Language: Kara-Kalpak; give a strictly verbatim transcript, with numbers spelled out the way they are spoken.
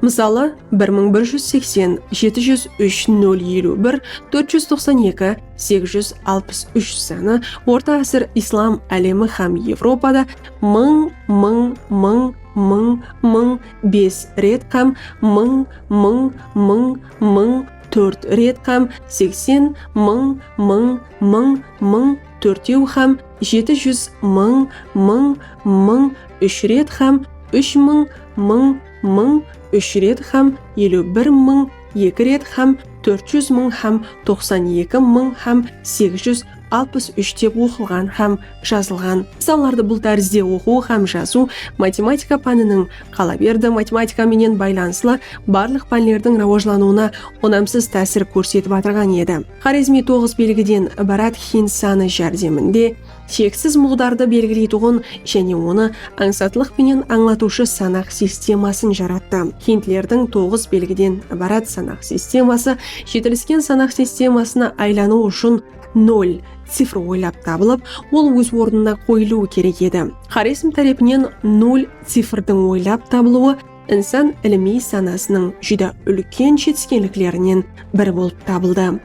Mısalı, bir mıń bir júz seksen, jeti júz úsh, nol eliw bir, tórt júz toqsan eki, segiz júz alpıs úsh sanı orta ásir islam álemi hám Evropada mıń, mıń, mıń, mıń, mıń bes ret hám mıń, mıń, mıń, mıń tórt ret hám seksen, mıń, mıń, mıń, mıń tórtew hám jeti júz, mıń, mıń, mıń úsh ret hám úsh mıń, mıń, mıń úsh ret hám eliw bir mıń eki ret hám tórt júz mıń hám toqsan eki mıń hám segiz júz alpıs úsh dep oqılǵan hám jazılǵan. Mısallardı bul tárizde oqıw hám jazıw matematika pániniń, qalaberdi, matematika menen baylanıslı barlıq pánlerdiń rawajlanıwına unamsız tásir kórsetip atırǵan edi. Xorezmiy toǵız belgiden ibarat hind sanı járdeminde sheksiz muǵdardı belgileytuǵın jáne onı ańsatlıq penen ańlatıwshı sanaq sistemasın jarattı. Hindlerdiń toǵız belgiden ibarat sanaq sisteması jetilisken sanaq sistemasına aylanıw ushın nol cifr oylap tabılıp, ol óz ornına qoyılıwı kerek edi. Xorezm tárepinen nol cifrdiń oylap tabılıwı insan ilimiy sanasınıń júdá úlken jetiskenliklerinen biri bolıp tabıldı.